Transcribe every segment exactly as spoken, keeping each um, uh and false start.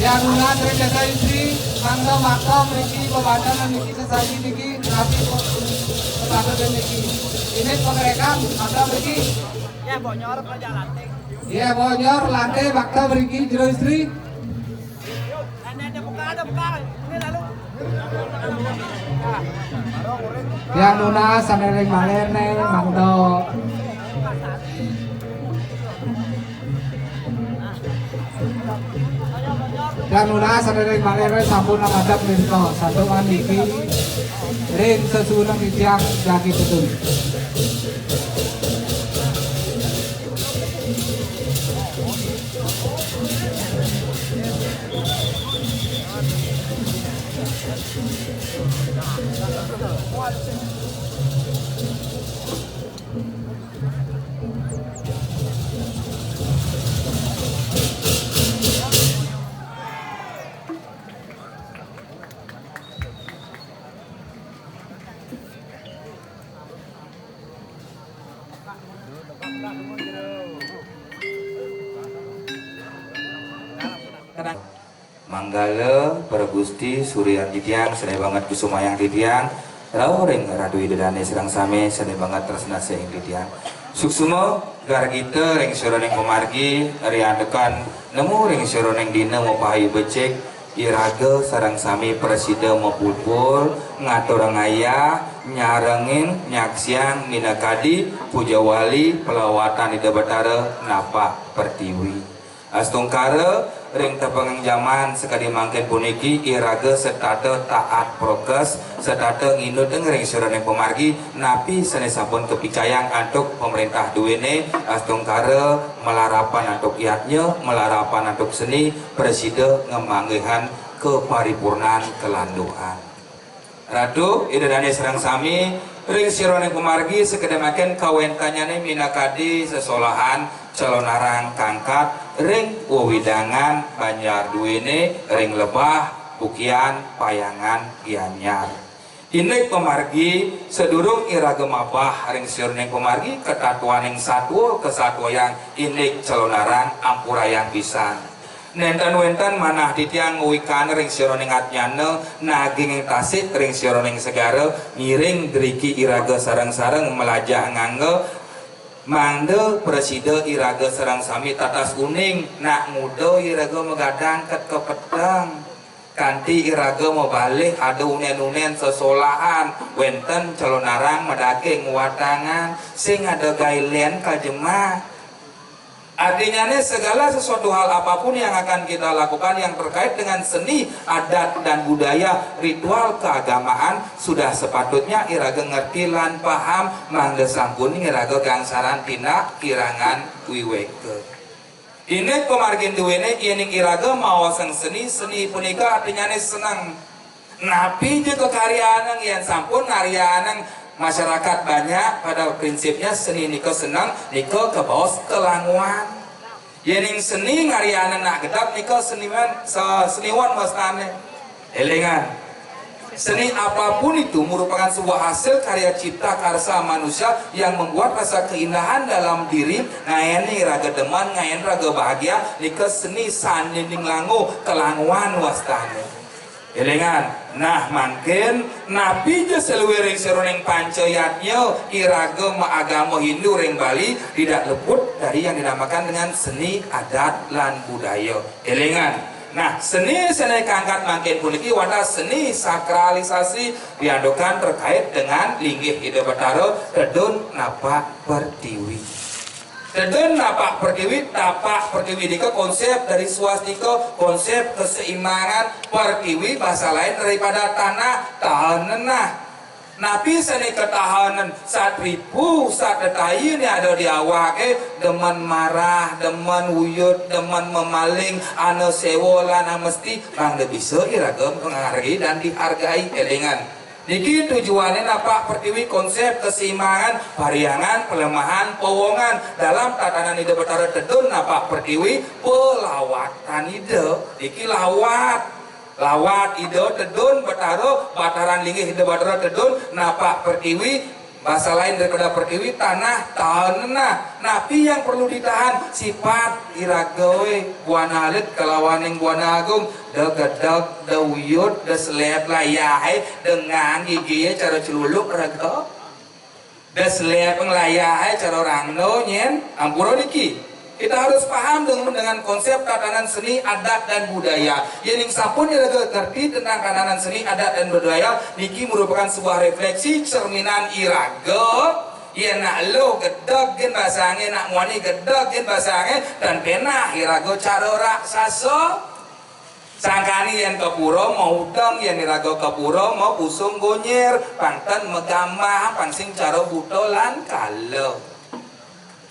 Tiang nunas ring Désa Istri, mangda makta mriki bebanten niki sesaji niki, napi kok bebanten niki. Indik pangrekan, makta mriki. Ya, bonyor, pelajar lantai. Ya, bonyor, lantai, makta mriki, Jero Istri. Ada, ada bekal, ada bekal. Ini lalu. Tiang nunas sané ring malih né, mangda. Tiang nunas sané ring malih né sampun ngadep nirta. Santukan niki ring sesuunan titiang jagi tedun. Manggala, para gusti, surian titiang, sané banget kusumayang titiang, rauh ring Ratu Ida Dané sareng samé, sané banget tresna sihin titiang. Suksma gargita ring sajeroning pamargi, riantukan nemu ring sajeroning dina mapahayu becik, iraga sareng sami prasida mapupul, ngaturang ayah, nyarengin, nyaksiang, minakadi, pujawali, pelawatan Ida Batara, napak pertiwi. Astungkara, ring tepenging jaman sakadi mangkin puniki, iraga setata taat prokes, setata nginut ring sajeroning pamargi, napi sané sampun kapicayang antuk pamréntah duéné, astungkara malarapan antuk yadnya, malarapan antuk seni, prasida ngamanggihan kaparipurnan kalanduan. Ratu, Ida Dané sareng sami, ring sajeroning pamargi sakadi mangkin kawéntenanyané minakadi sesolahan Calonarang Kangkat ring wewidangan Banjar duéné ring Lebah, Bukian, Payangan, Gianyar. Indik pamargi, sadurung iraga mabah ring sajeroning pamargi, katatuaning satua kasatuayang indik Calonarang ampurayang pisan. Nénten wénten manah titiang ngwikan ring sajeroning atnyana, naginging tasik ring sajeroning segara, ngiring driki iraga sareng-sareng malajah ngangga, mangda prasida iraga sareng sami tatas uning, nak nguda iraga magadang ket kapeteng. Kanti iraga mabalih ada unén-unén sesolahan, wénten Calonarang madaging watangan, sing ada gaé lén ka jemah. Artinyané, segala sesuatu hal apapun yang akan kita lakukan yang terkait dengan seni, adat, dan budaya, ritual keagamaan, sudah sepatutnya iraga ngerti lan paham, mangda sampun iraga gangsaran tindak kirangan wiwéka. Indik pamargin duéné, yéning iraga maosang seni, seni punika artinyané seneng. Napi ja kakaryanang, yén sampun ngaryanang masyarakat banyak, pada prinsipnya seni nika seneng, nika kabaos kalanguan. Yéning seni ngaryanang nak gedap, nika seniwan, se-, seniwan wastané. Élingan, seni apapun itu merupakan sebuah hasil karya cipta karsa manusia yang membuat rasa keindahan dalam diri, ngaénin raga demen, ngaénin raga bahagia, nika seni sané ning langu, kalanguan wastané. Élingan, nah mangkin, napi ja saluiring sajeroning panca yadnya, iraga maagama Hindu ring Bali, tidak luput dari yang dinamakan dengan seni adat lan budaya. Élingan, nah, seni sané kaangkat mangkin puniki wantah seni sakralisasi, riantukan terkait dengan linggih Ida Batara, tedun napak pertiwi. Tedun napak pertiwi, tapak pertiwi nika konsep dari swastika, konsep keseimbangan pertiwi, bahasa lain daripada tanah, tahanan. Napi sané katahanan? Sat ripu, sat tetainé ada di awaké, demen marah, demen uyut, demen mamaling, ana séwa lan amesti, mangda bisa iraga menghargai dan dihargai, élingan. Niki tujuané napak pertiwi, konsep keseimbangan, pariangan, pelemahan, pewongan. Dalam tatanan Ida Batara tedun napak pertiwi, pelawatan Ida. Niki lawat. Lawat Ida tedun Batara, bataran linggih Ida Batara tedun napak pertiwi, Bahasa lain daripada pertiwi, tanah, tahan nah. Napi yang perlu ditahan? Sifat iraga, wé, buana alit kalawaning buana agung, da gedeg, da uyut, da selep layahé, dengan gigi cara celuluk raga. Da selep layahé cara rangda nyén, ampura niki. Kita harus paham dengan, dengan konsep tatanan seni, adat, dan budaya. Yéning sampun iraga ngerti tentang tatanan seni, adat, dan budaya, niki merupakan sebuah refleksi cerminan iraga. Yén nak luh gedeg gén basangé, nak muani gedeg gén basangé, tan pénah iraga cara raksasa. Sangkaning yén ka pura maudeng, yén iraga ka pura mapusung gonyér, pang tan magamah, pang sing cara buta lan kala.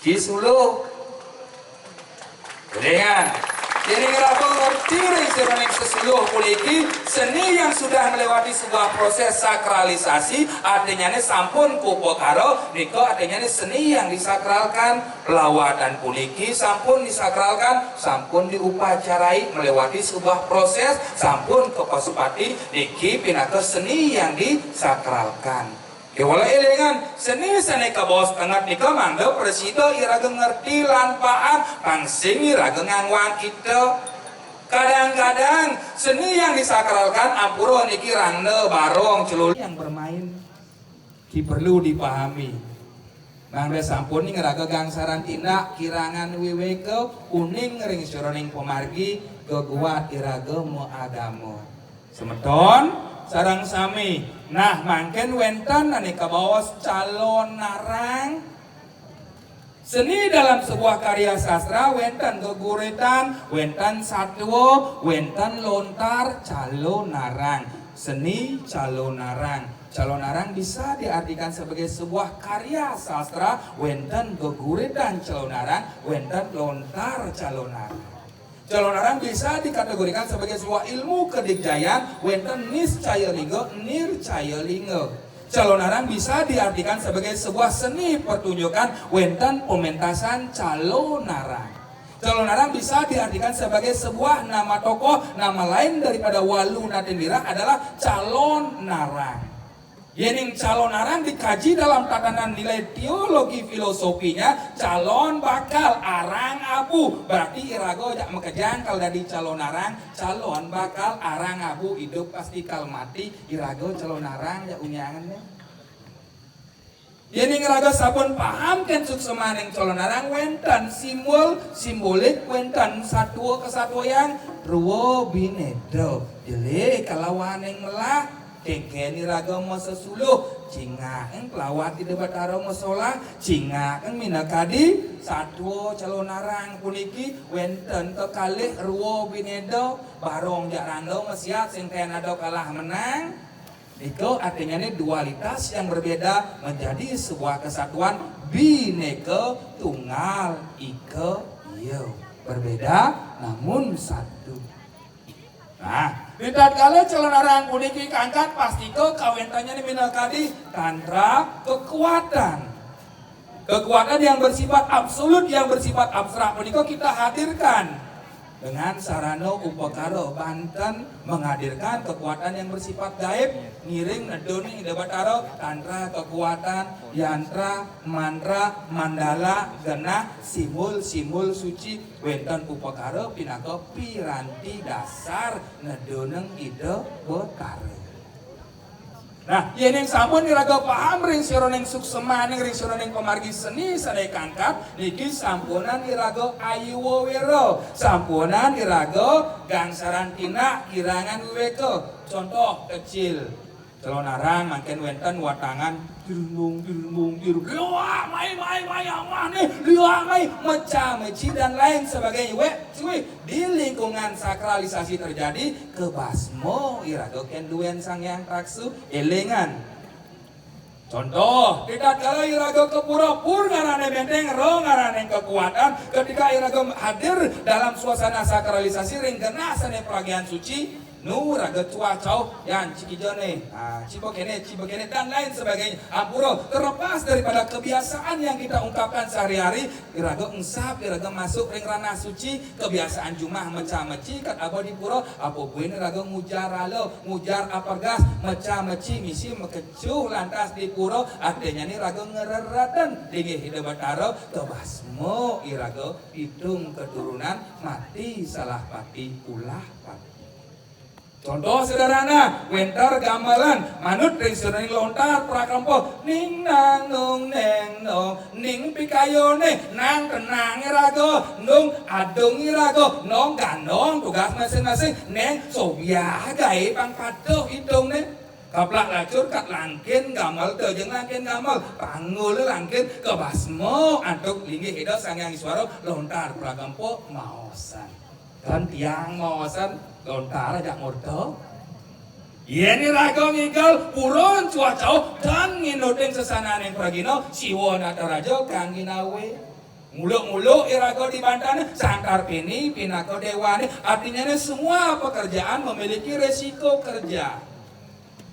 Ki suluh. Élingang, yén iraga ngerti ring sajeroning sesuluh puniki, seni yang sudah melewati sebuah proses sakralisasi, artinyané sampun kaupakara, nika artinyané seni yang disakralkan. Lawatan puniki sampun disakralkan, sampun diupacarai, melewati sebuah proses, sampun kapasupati, niki pinaka seni yang disakralkan. Kéwala élingang, seni sané kabaos tenget nika mangda prasida iraga ngerti lan paham, pang sing iraga ngangwang kita. Kadang-kadang seni yang disakralkan ampura niki rangda, barong, celuluk yang bermain. Ki perlu dipahami. Mangda sampun ning raga gangsaran tindak, kirangan wiwéka, uning ring sajeroning pamargi, geguat iraga maagama. Semeton sareng sami, nah, mangkin wénten ané kabaos calonarang. Seni dalam sebuah karya sastra wénten geguritan, wénten satua, wénten lontar, calonarang. Seni calonarang. Calonarang bisa diartikan sebagai sebuah karya sastra, wénten geguritan calonarang, wénten lontar calonarang. Calonarang bisa dikategorikan sebagai sebuah ilmu kedigjayan, wénten niscaya lingga, nircaya lingga. Calonarang bisa diartikan sebagai sebuah seni pertunjukan, wénten pementasan calonarang. Calonarang bisa diartikan sebagai sebuah nama tokoh, nama lain daripada Walu Natindira adalah Calonarang. Yéning calonarang dikaji dalam tatanan nilai teologi filosofinya, calon bakal arang abu. Berarti iraga jak makejang kal dadi calonarang, calon bakal arang abu, idup pasti kal mati, iraga calonarang jak unyangan né. Yéning raga sampun paham kén suksmaning calonarang, wénten simbol, simbolik, wénten satua kasatuayang, rwa bineda, jelé kalawaning melah, kénkén iraga masesuluh, cingak pelawat Ida Batara masolah, cingak minakadi satua calonarang puniki, wénten kekalih rwa bineda, barong jak rangda masiat sing ten ada kalah menang. Nika artinyané dualitas yang berbeda menjadi sebuah kesatuan, bineka tunggal ika, iya, berbeda namun satu. Nah, ritatkala calonarang puniki kangkat, pastika kawéntenannya minakadi tantra kekuatan. Kekuatan yang bersifat absolut, yang bersifat abstrak punika kita hadirkan dengan sarana upakara banten menghadirkan kekuatan yang bersifat gaib, ngiring neduning Ida Batara, tantra kekuatan, yantra, mantra, mandala, genah, simbol-simbol suci, wénten upakara pinaka piranti dasar neduning Ida Batara. Nah, yéning sampun iraga paham ring sajeroning suksmaning, ring sajeroning pamargi seni sané kangkat, niki sampunang iraga ayuwa wira, sampunang iraga gangsaran tindak, kirangan wiwéka. Contoh kecil, calonarang mangkin wénten watangan dirundung, dirundung, dirundung, liak mai, mai, mai, amah né, liak mai, mecah, meci, dan lain sebagainya. Wéh, cuy, di lingkungan sakralisasi terjadi, kebasma iraga kén duén Sang Hyang Taksu, élingan. Contoh, ritatkala iraga ka pura, pur ngarané bénténg, ra ngarané kekuatan, ketika iraga hadir dalam suasana sakralisasi ring genah sané pragian suci, Nu raga cuacao, yan ci kijané, ah, ci ba kéné, ci ba kéné, dan lain sebagainya. Ampura, terlepas daripada kebiasaan yang kita ungkapkan sehari-hari, iraga engsap, iraga masuk ring ranah suci, kebiasaan jumah meca-meci, kat aba di pura, apa buin iraga ngujar ala, ngujar apergas, meca-meci, misi makecuh lantas di pura, artinyané iraga ngrereden linggih Ida Batara, kabasma iraga pitung keturunan, mati salah pati, ulah pati. Contoh sederhana, wénten gamelan manut ring sira ring lontar prakampa, ning nang nung neng nong, ning pikayuné, nang tenang iraga, nung adung iraga, nong ganong tugas masing-masing, neng sobyah gaé pang patuh itungné. Kaplak lacur kat langkin gamel, tejeng langkin gamel, panggul langkin, kabasma antuk linggih Ida Sang Hyang Iswara, lontar prakampa maosan. Kan tiang maosan, lontar ajak murta. Yén iraga ngigel purun cuacao tan nginutin sesananing pragina, Siwa Nataraja kang ginawé. Nguluk-nguluk iraga di bantané, Sang Kartini pinaka déwané, artinyané semua pekerjaan memiliki resiko kerja.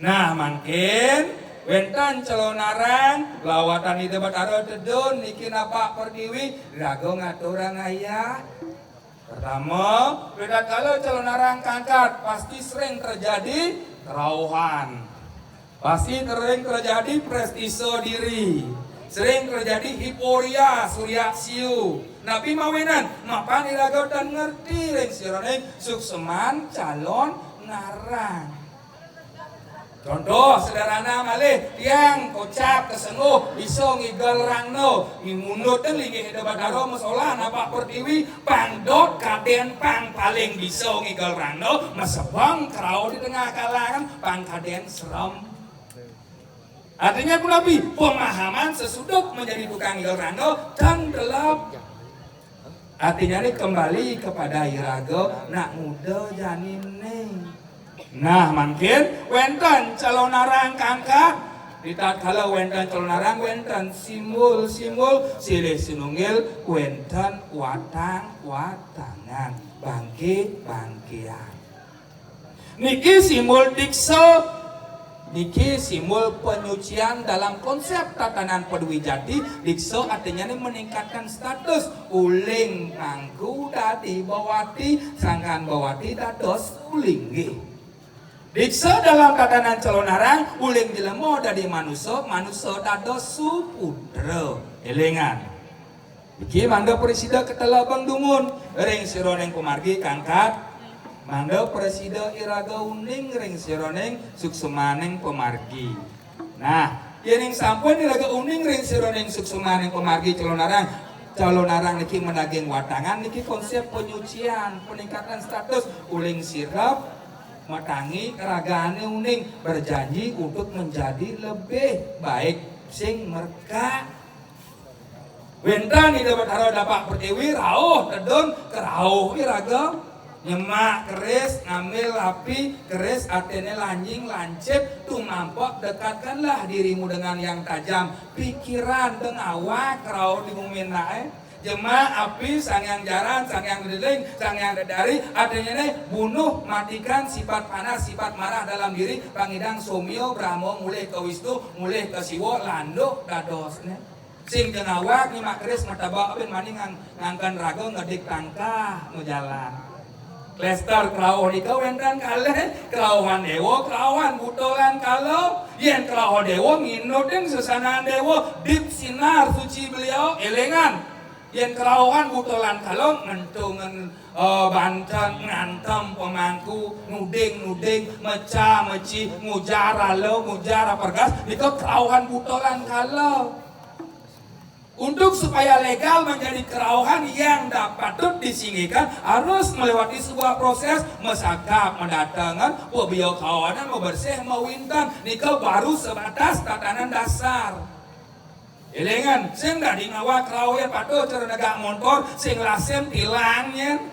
Nah, mangkin wénten calonarang, lawatan Ida Batara tedun niki napak pertiwi, iraga ngaturang ayah. Pertama, ritatkala calonarang kangkat, pasti sering terjadi kerauhan. Pasti sering terjadi prestise diri. Sering terjadi hiporia, suryak siu. Napi mawinan? Mapan iraga tan ngerti ring siraning suksman calonarang. Contoh sederhana malih, tiang kocap kasengguh bisa ngigel rangda, ngimunutin linggih Ida Batara masolah napak pertiwi, pang dot kadén pang paling bisa ngigel rangda, masebeng kerauh di tengah kalangan, pang kadén serem. Artinya punapi? Pemahaman sesuduk menjadi tukang ngigel rangda, tan telep. Artinya ni kembali kepada iraga nak muda janiné. Nah, mangkin wénten calonarang kangkat. Ritatkala wénten calonarang, wénten simbul-simbul, silih sinunggil, wénten watang-watangan, bangké-bangkéan. Niki simbol diksa. Niki simbol penyucian dalam konsep tatanan Padwijati. Diksa artinya ni meningkatkan status. Uling mangku dadi bawati, sangkan bawati dados ulinggih. Diksa dalam tatanan calonarang, uling jelema dadi manusa, manusa dados suputra. Élingan. Niki mangda prasida ketelebang dumun ring siraning pamargi kangkat. Mangda prasida iraga uning ring siraning suksmaning pamargi. Nah, yéning sampun iraga uning ring siraning suksmaning pamargi calonarang, calonarang niki madaging watangan niki konsep penyucian, peningkatan status, uling sirep, matangi ragané uning, berjanji untuk menjadi lebih baik, sing merka. Wénten Ida Batara Dapak Pertiwi rauh tedun kerauh iraga. Nyemak keris, ngambil api, keris artiné lanjing, lancip, tumampek, dekatkanlah dirimu dengan yang tajam. Pikiran teng awak kerauh di bumi naé. Jemak api, Sang Hyang Jaran, Sang Hyang Dedeling, Sang Hyang Dedari, artinya né bunuh, matikan sifat panas, sifat marah dalam diri, pangidang somia, Brahma, mulih ke Wisnu, mulih ke Siwa, landuh dadosné. Sing teng awak nyemak keris matebak bin mani ngang-, ngangken raga ngedik tangkah majalan. Klaster kerauh nika wénten kalih, kerauhan déwa, kerauhan buta lan kala. Yén kerauh déwa nginutin sesanan déwa, dip sinar suci beliau, élingan. Yén kerauhan buta lan kala ngentungan, eh, banten, ngantem pemangku, nuding-nuding, meca-meci, ngujar ala, ngujar apergas, nika kerauhan buta lan kala. Untuk supaya legal menjadi kerauhan yang da-, patut disinggihkan, harus melewati sebuah proses, masagap, madatengan, pabia kaonan, mabersih, mawinten. Nika baru sebatas tatanan dasar. Élingan, sing dadi ngawak kerauh yén patuh cara negak montor, sing lasin tilang yén.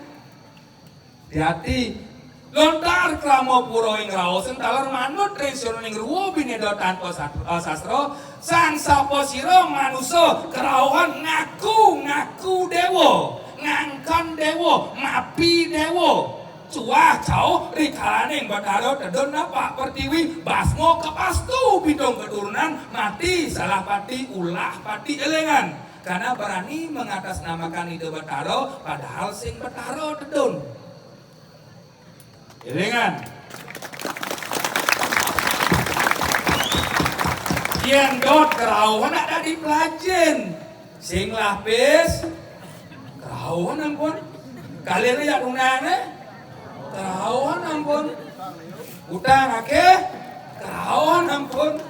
Hati-hati. Lontar krama pura ing raos, sing taler manut ring siraning rwa bineda tanpa sat-, eh, sastra, sang sapa sira manusa kerauhan ngaku-ngaku déwa, ngangken déwa, mapi déwa. Cu-, Wah, cauh rikalaning Betara Tedun napak pertiwi, basma kapastu pitung keturunan, mati salah pati, ulah pati, élingang. Karena berani mengatasnamakan Ida Betara, padahal sing Betara Tedun. Élingang. Yén dot kerauhan ada di pelajin. Sing lapis, kerauhan ampun. Kalian lihat unane, kerauhan ampun. Utang akeh, kerauhan ampun.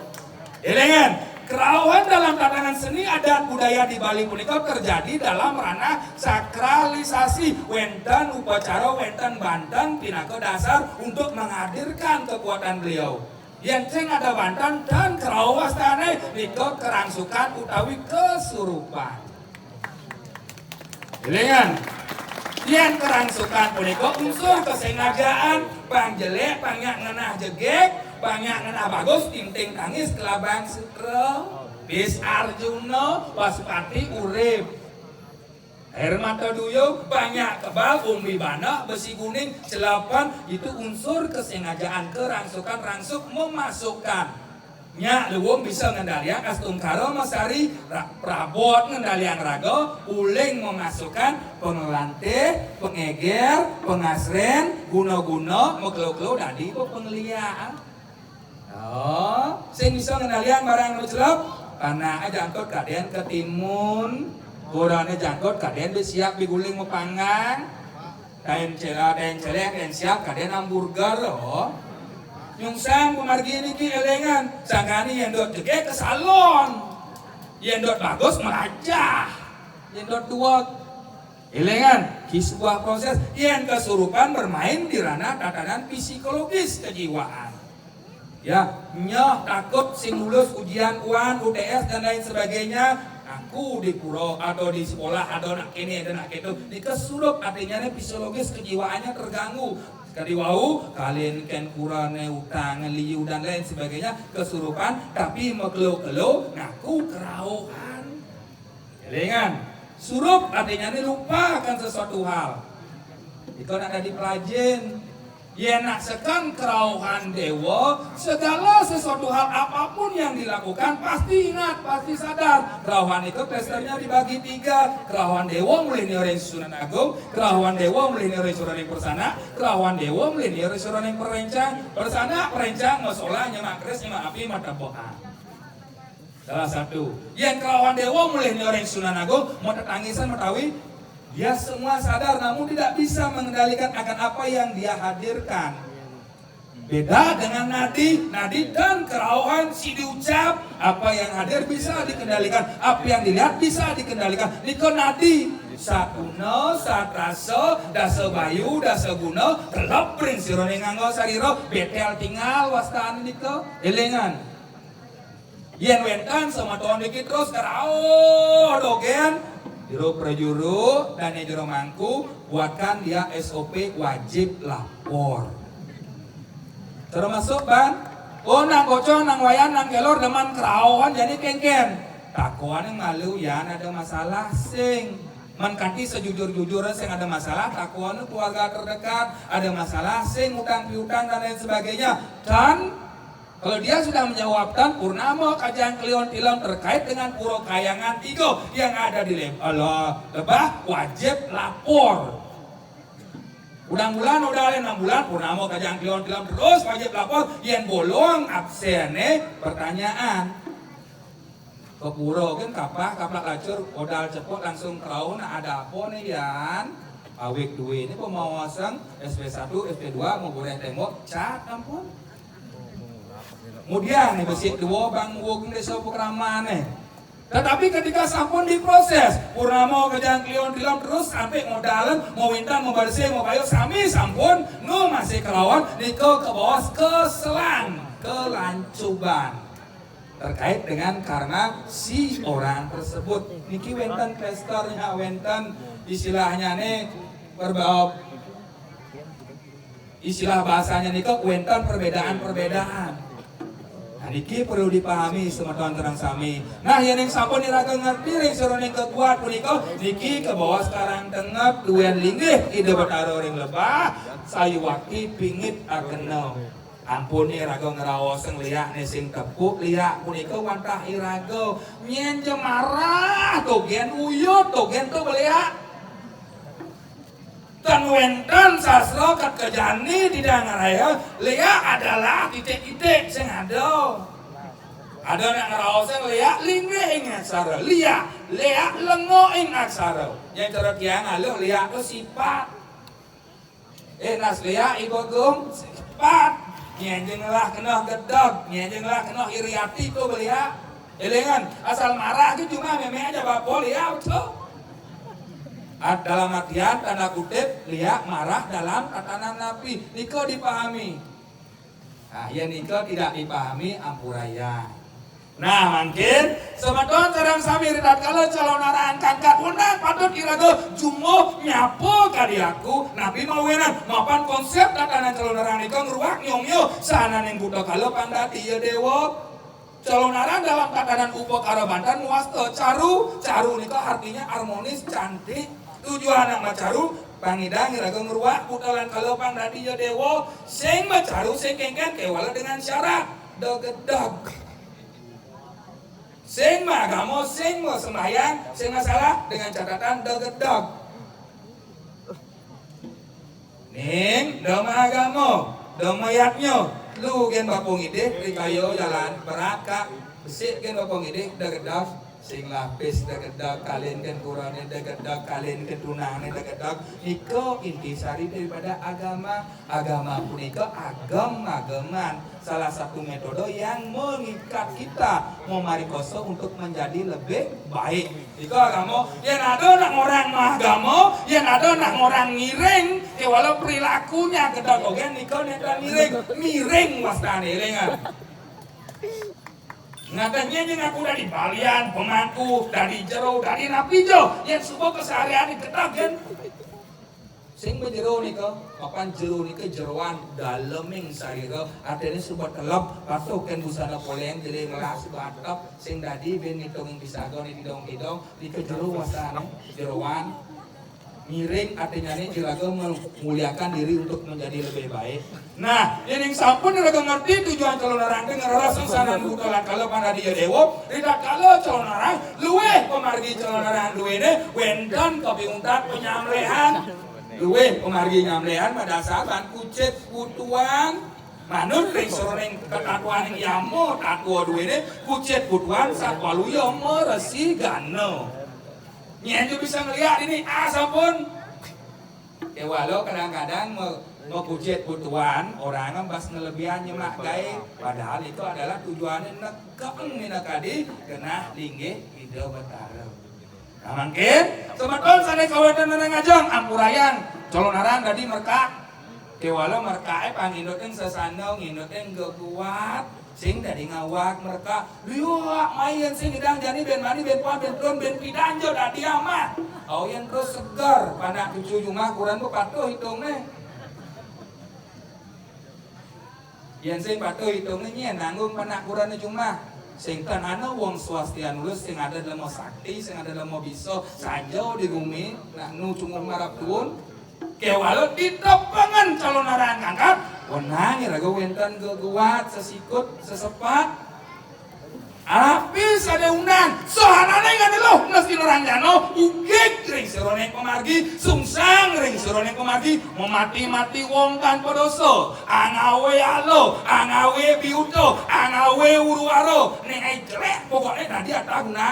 Élingang, kerauhan dalam tatanan seni adat budaya di Bali punika terjadi dalam ranah sakralisasi. Wénten upacara, wénten banten pinaka dasar untuk menghadirkan kekuatan beliau. Yén sing ada banten dan kerauh wastané nika kerangsukan utawi kesurupan. Élingang, yén kerangsukan punika unsur kesengajaan, pang jelék, pang nyak ngenah jegég, pang nyak ngenah bagus, tinting tangis, kelabang sutra, bis Arjuna, Pasupati urip. Air mata duyung, banyak kebal, umbi banak, besi kuning, celapan, itu unsur kesengajaan, kerangsukan, rangsuk, memasukkan. Nyak Luwung bisa ngendaliang Astungkara Masari, ra-, prabot ngendaliang raga, uling memasukkan pengelantih, pengéger, pengasrén, guna-guna, mekelo-kelo dadi pepengeliak. Oh, sing bisa ngendaliang barang macelep, panah jangkut kadén ketimun, gurane jangkut kadén bisiap biguling mapanggang. Daén cela, daén celeng, daén siap, kadén hamburger, oh. Nyungsang pamargi niki élingang, sangkani yén dot jegég ka salon. Yén dot bagus melajah. Yén dot duweg. Élingang, ki sebuah proses. Yén kesurupan bermain di ranah tatanan psikologis kejiwaan. Ya, nyeh takut sing lulus ujian uan, U T S dan lain sebagainya, aku di pura atau di sekolah ada nak kene, ada nak ketu. Nika surup, artinya nih psikologis kejiwaannya terganggu. Sekali wau, kalian ken kurane utang, liu dan lain sebagainya, kesurupan, tapi mekelo-kelo ngaku kerauhan. Élingang, surup artinya nih lupakan sesuatu hal. Iko nak dadi pelajin. Yén nak seken kerauhan dewa, segala sesuatu hal apapun yang dilakukan pasti ingat, pasti sadar. Kerauhan itu klasternya dibagi tiga. Kerauhan dewa mulih nira ring susunan agung, kerauhan dewa mulih nira ring susunan persana, kerauhan dewa mulih nira ring susunan perencang. Persana, perencang, masolah, nyemak keris, nyemak api, matebokan. Salah satu. Yén kerauhan dewa mulih nira ring susunan agung, matetangisan matawi dia semua sadar namun tidak bisa mengendalikan akan apa yang dia hadirkan. Beda dengan nadi, nadi dan kerauhan sing diucap, apa yang hadir bisa dikendalikan, apa yang dilihat bisa dikendalikan. Nika nadi, saguna, satrasa, dasa bayu, dasa guna, kelep ring sira ning angga sarira, betel tingal wastan nika. Élingang. Yén wénten semeton niki terus kerauh dogén, jero prajuru, dané jero mangku, buatkan dia S O P wajib lapor. Termasuk ban, oh, nang kocong, nang wayan, nang kelor, demen kerauhan, jani kénkén. Takoné malu, yan ada masalah, sing. Men kanti sejujur-jujurnya sing ada masalah, takoné keluarga terdekat, ada masalah, sing utang piutang dan lain sebagainya. Dan kalau dia sudah menjawabkan, purnama kajang kliwon tilem terkait dengan Pura Kayangan tiga yang ada di Leb-, Allah, Lebah, wajib lapor. Udah bulan, udah enam bulan, purnama kajang kliwon tilem terus wajib lapor. Yén bolong abséné, pertanyaan. Ke pura kan kapah, kaplak lacur, modal cepot langsung kerauh, nah ada apa nih, yan? Awik duwe ini pemawasan S P satu, S P dua, mau goreng tembok, cat ampun. Kemudian nih besi dua bang wong desa Pukraman nih. Tetapi ketika sampun diproses, purnama kajang kliwon tilem terus sampai modalen, mau wintan, mau barsih, mau bayu, sami sampun, nu masih kerawan, nika kebawas keselang, kelancuban. Terkait dengan karena si orang tersebut. Niki wénten klasternya, wénten istilahnya nih, perba-, istilah bahasanya nika wénten perbedaan-perbedaan. Niki perlu dipahami semeton sareng sami. Nah, yén sampun iraga ngerti ring sajeroning geguat punika, niki kabaos karang tengep duén linggih Ida Betara ring lebah, sayuwakti pingit akena. Ampun iraga ngraosang liakné sing tepuk, liak punika wantah iraga. Nyén ja marah dogén, uyut dogén to beliak. Tan wénten sastra kat kejani tidak ngaraya, liak adalah titik-titik sing ada. Ada nak ngraosang liak linggih ing aksara, liak, liak lenga ing aksara. Yén cara tiang aluh liak to sipat. Eh, nas liak Ibu Gung, sipat. Nyén ja ngelah kena gedeg, nyén ja ngelah kena iri ati to beliak. Élingan, asal marah ké cuma mémé aja bapa liak to. At-, dalam artian tanda kutip, liak marah dalam tatanan napi. Nika dipahami. Nah, yén nika tidak dipahami, ampurayang. Nah, mangkin semeton sareng sami ritatkala calonarang kangkat wenang patut iraga jumbuh nyapa kadi aku, napi mawinan mapan konsép tatanan calonarang nika ngruak nyomya sahananing buta kala pang dadi ya déwa. Calonarang dalam tatanan upakara banten mawasta caru. Caru nika artinya harmonis, cantik. Tujuan anak macaru, pangidang iraga ngruak buta lan kala pang dadi ya déwa. Sing macaru, sing kénkén, kéwala dengan syarat degedeg. Sing maagama, sing masembahyang, sing masalah dengan catatan degedeg. Ning, da maagama, da mayadnya, lu gén bapa ngidih, rikaya jalan berat, Kak. Besik gén bapa ngidih, degedeg, sing lapis degedeg, kalin gén kurané degedeg, kalin gén tunangné degedeg. Nika intisari daripada agama. Agama punika agem ageman. Salah satu metode yang mengikat kita, mamarikosa untuk menjadi lebih baik. Nika agama, yén ada nak ngorang maagama, yén ada nak ngorang ngiring, kéwala perilakunya gedeg dogén nika nénten miring, miring wastané, élingan. Ngatennya aja ngaku dadi balian, pemangku, dadi jero, dadi napi ja, yén suba keseharian gedeg gén. Sing bajero nika, papan jero nika jeroan daleming sarira, artiné suba telep, patuh kén busana poléng, jero melas suba atep, sing dadi buin ngitungin pisaga né didong-didong, nika jero wastané, jeroan. Miring artinyané iraga memuliakan diri untuk menjadi lebih baik. Nah, yén sampun iraga ngerti tujuan calonarang té ngreres sahananing buta lan kala pang dadi ya déwa, ritatkala calonarang luih pamargi calonarang duéné wénten kapiuntat panyambléhan. Luih pamargi nyambléhan madasar lan kucit butuan. Manut ring sajeroning katatuaning yama tatwa duéné, kucit butuan sawaluya maresi gana. Nyén ja bisa ngeliak dini, ah, sampun. Kéwala kadang-kadang me-, makucit butuan, orahang bas ngelebihan nyemak gaé, padahal itu adalah tujuané nekeng minakadi genah linggih Ida Betara. Nah, mangkin, semeton sané kawéntenan ngajeng, ampurayang, calonarang dadi merkak. Kéwala merkaké pang ngindutin sesana, ngindutin geguat, sing dadi ngawag merkak. Liu, mai yén sing ngidang jani buin mani, buin puan, buin pelun, buin pidan ja dadi amah. Au yén terus seger, panak cucu jumah kurenan patuh hitungné. Yén sing patuh hitungné nyén nanggung panak kurenan jumah. Sing tan ana wong swastianulus, sing ada lema sakti, sing ada lema bisa, saja di gumi, nak nu cunguh marep tuun. Kéwala ditepengan calonarang kangkat, wenang iraga wénten geguat, sesikut, sesepat. Api sadé undang, sahananing ané luh, mesti nurang jana, ugig ring sajeroning pamargi, sungsang ring sajeroning pamargi, mamati-mati wong tanpa dosa, angawé ala, angawé biuta, angawé uruwara, né ai jelék, pokokné dadi atah guna.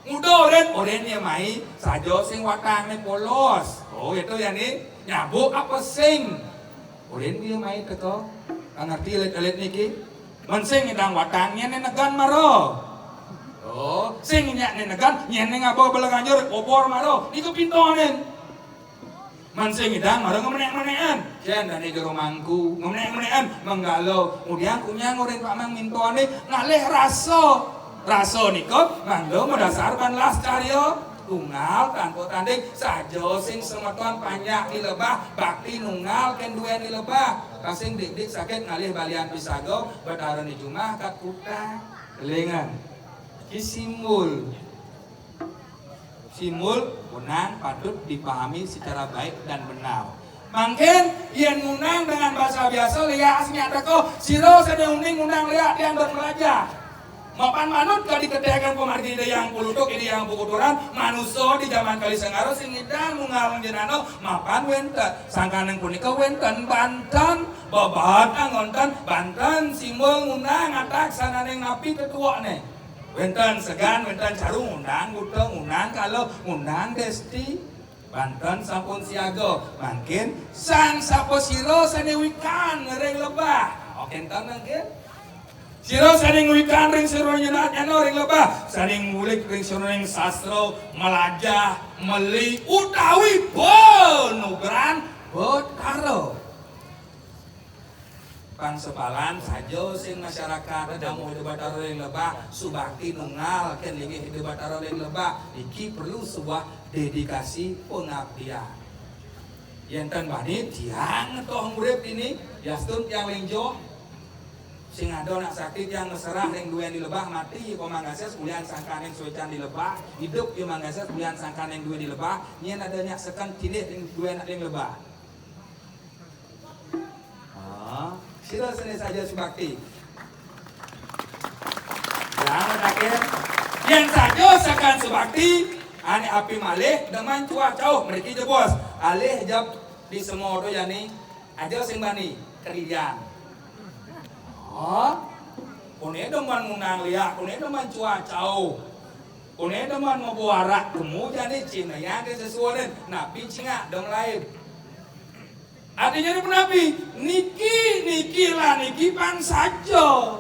Nguda ulin, ulin ya mai, saja sing watangné polos. Oh, itu ya nih, nyabuk apa sing? Ulin dia mai teka. Ngerti elit-elit niki? Mén sing ngidang watang nyén né negan mara. Oh, sing nyak né negan, nyén né ngaba bela nganjur obor mara. Niku pintonin. Mén sing ngidang mara ngemnek-ngenekan. Cén dané jero mangku, ngemnek-ngenekan, menggala. Kemudian kunyang urin Pak Mang mintoné ngalih rasa. Rasa nika mangda madasar ban las karya. Tunggal tanpa tanding, saja sing semeton panjak di lebah, bakti nunggal kén duén di lebah. Pasing dik-dik sakit ngalih balian pisaga, Betara né jumah kat kutang. Élingang. Ki simbol. Simbol ngundang patut dipahami secara baik dan benar. Mangkin yén ngundang dengan basa biasa, léak sing nyak teka, sira sané uning ngundang léak, tiang don malajah. Mapan manut kadi keténgan pamargi Ida Hyang Pulutuk, Ida Hyang Pukuturan, manusa di jaman Kali Sangara sing ngidang nunggal jenenga mapan wénten. Sangkaning punika wénten banten, bebet angonten, banten simbol ngundang atak sananing napi tetuekné. Wénten segan, wénten caru ngundang, buta ngundang, kala ngundang desti. Banten sampun siaga, mangkin sang sapasira sané wikan ring lebah. Oké, énten mangkin. Sira sané ngwikan ring sira nyenar nyana ring lebah, sané ngulik ring sira ring sastra, malajah, meli, utawi panugran Betara. Pang sepalan saja sing masyarakat damuh Ida Batara ring lebah, subakti nunggal kén linggih Ida Batara ring lebah. Niki perlu sebuah dedikasi pengabdian. Yén ten bani tiang ngetoh urip dini, yastun tiang linjoh. Sing ada nak sakti tiang maserah ring duén di lebah, mati pamanggasis ulian sangkaning suécan di lebah, idup pamanggasis ulian sangkaning duén di lebah, nyén ada nyak seken cilih ring duén ring lebah. Ah, sira sané saja subakti. Yang terakhir, yén saja seken subakti, ané api malih demen cuah cauh mriki jebos. Alih jep di semua to jani, aja sing bani kedirian. Oh, koné demen ngundang léak, koné demen cuah cauh. Koné demen mabua arak, kemu jani cing yang ke sesuanin, napi cingak dem lain. Artinya ni punapi? Niki, niki lah niki pang saja.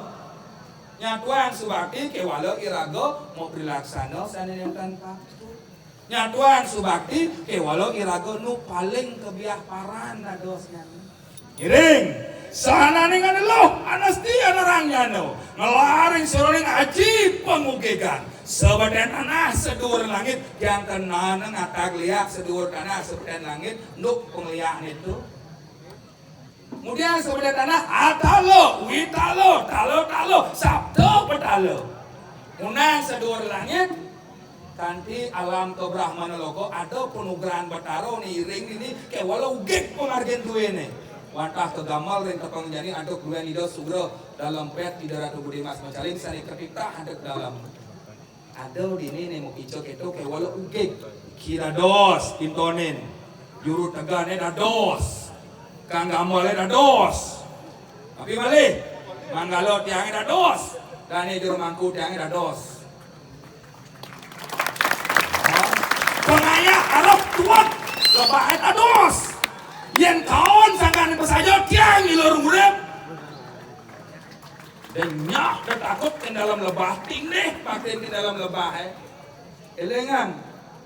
Nyatuang subakti kéwala iraga mau prilaksana sané nénten patut. Nyatuang subakti kéwala iraga nu paling kebiah paran dadosnyané. Ngiring, sananing aneluh, anasti anerang nyana, ngelaring siraning aji pangugigan, sabetén tanah saduur langit, yang kenana ngatak léak saduur tanah sabetén langit, nuk pangliak nitu. Kemudian sabetén tanah, atala, witala, tala, tala, sapta petala. Unang saduur langit, kanti alam kabrahmana loka, ada panugrahan Betara né iring dini, kéwala ugig pamargin duéné. Wantah kagamel ring tepeng jani antuk duén Ida Sugra Dalem Pét, Ida Ratu Budi Mas Macaling, sané katitah antuk dalem. Ada dini né mapica kéto, kéwala ugig. Ki dados, pintonin. Juru tegané dados. Kang gamelé dados. Tapi malih, manggala tiangé dados. Dané juru mangku tiangé dados. Pangayah arep tuek, lebahé dados. Yén kaon sangkaning pasaja, tiang ilur urip. Denyah da takut kén dalem lebah, tindih baktin kén dalem lebah, eh. Élingang,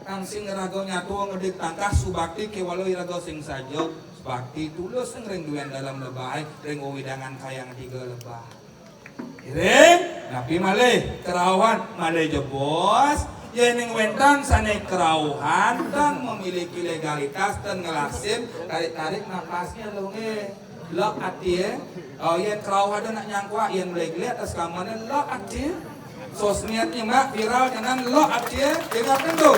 kang sing raga nyatua ngedig tangkah subakti kéwala iraga sing saja, subakti tulus ring duén dalem lebah, eh, ring wewidangan Kayang Tiga Lebah. Iring, napi malih kerauhan malih jebos, yéning wénten sané kerauhan, tan memiliki legalitas, tan ngelah SIM, tarik-tarik napasnya, lo nggih. Lok ati, eh. Oh, yén kerauh ada nak nyangkuak, yén meleglek atas kamané, lok ati. Sosmed nyemak viral nyanan, lok ati, eh. Ingat tu.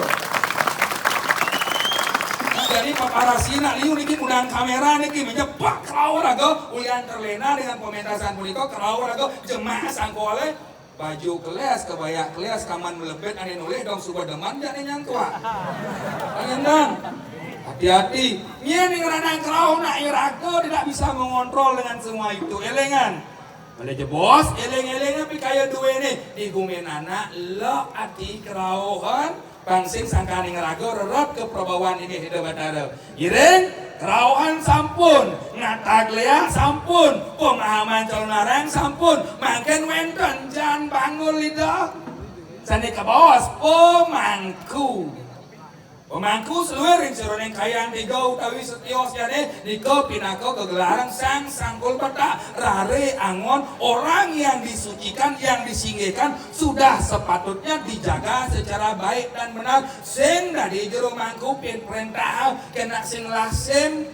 Nah, jadi paparazzi nak liu niki ngundang kamera niki, menyepak kerauh raga, ulian terlena dengan pementasan punika, kerauh raga, jemak sangkualé. Baju kelas, kebaya kelas, kaman melebet ané nolih dong suba demen jak né nyangkuak. Pangendang. Hati-hati. Nyén ing ranah kerauh nak iraga tidak bisa mengontrol dengan semua itu. Élingan. Malih jebos, éling-éling napi kaya duéné di gumin anak, lok ati kerauhan. Pang sing sangkaning raga rerot kaprabawan inggih Ida Batara. Iring, kerauhan sampun, ngatak léak sampun, pemahaman calonarang sampun, mangkin wénten jaan banggul Ida. Sané kabaos pemangku. Pemangku seluruh ring sajeroning Kayang Tiga utawi setios jane nika pinaka gegelaran Sang Sangkul Petak, rare angon, orang yang disucikan, yang disinggihkan, sudah sepatutnya dijaga secara baik dan benar. Sing dadi jero mangku pin prentah kena sing lah sing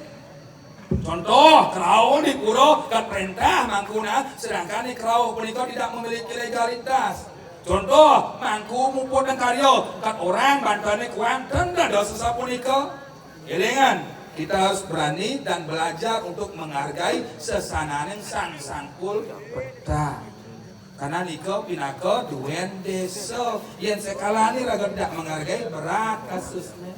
Contoh, kerauh di pura kat perintah mangkuna, sedangkan di kerauh punika tidak memiliki legalitas. Contoh, mangku muput dan karya, kat orang bantane kuanten dan dosa sapunika. Elingan, kita harus berani dan belajar untuk menghargai sesananing sang sangkul petang. Karena nika pinaka duen desa. Yen sekalane raga tidak menghargai, berat kasusnya.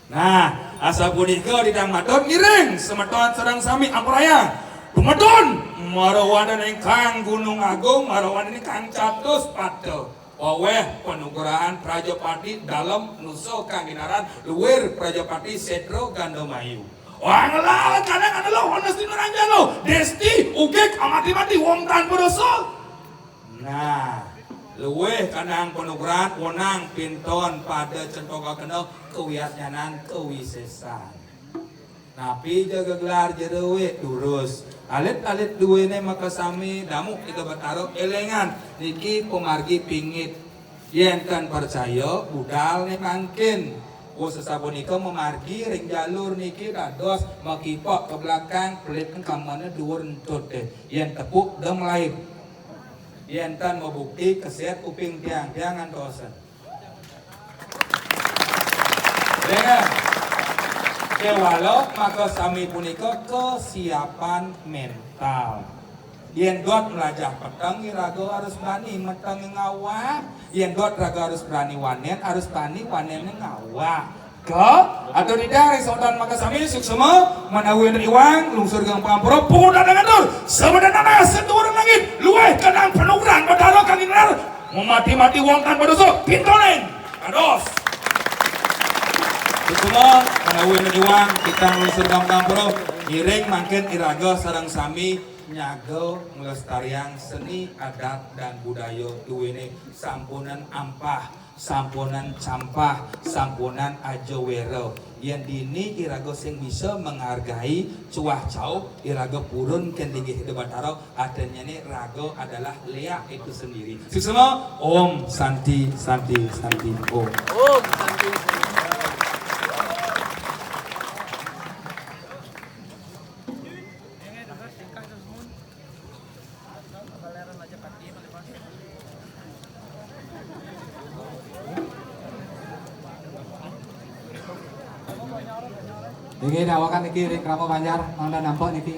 Nah, asapunika titiang matur, ngiring semeton sareng sami ampurayang tumedun marawanan ingkang Gunung Agung, marawanan ingkang catus pada waweh panugrahan Prajapati dalem nusa kang ginaran luir Prajapati Sedra Gandamayu. Wah, ngelal kadang ana lo, ana sini ranjang lo, desti, ugik, amati-mati, wong tanpa dosa. Nah, luwih kanang panugrahan, wenang pinton pada centoka kena kawiatnyanan kawisesan. Napi ja gegelar jeroe durus. Alit-alit duene makasami, damu Ida Batara elengan, niki pamargi pingit. Yen tan percaya, budal ne mangkin. Oh, sasapunika mamargi ring jalur niki dados makipok ke belakang, pelit kamane duur entut deh. Yen tepuk dem laib. Yen tan mabukti, keset kuping tiang, tiang ngantosen. Dengar. Kewala makasami punika kesiapan mental. Yen dot melajah peteng, iraga harus bani meteng ngawak. Yen dot raga harus berani wanen, harus bani wanen ngawak. Ka, atur didar ring semeton makasami, suksema, manawi wenten iwang, lungsur geng pangampura, puput dhateng atur, semeton nanas, seduwuring langit, luwih kenang panugrahan Batara kang inar, memati-mati wong tanpa dosa, pintonin. Ados. Suksema, manawi wenten iwang, kita lungsur geng pangampura, ngiring mangkin iraga sareng sami nyaga nglestariang seni adat dan budaya duwene sampunan ampah. Sampunan campah, sampunan aja wera. Yen dini iraga sing bisa menghargai cuah cauh, iraga purun ken linggih Ida Batara, artinyane raga adalah leak itu sendiri. Suksema, Om Santi, Santi, Santi, Om. Om Santi. Niki dawakan niki ring krama Banjar, mangda nampak niki.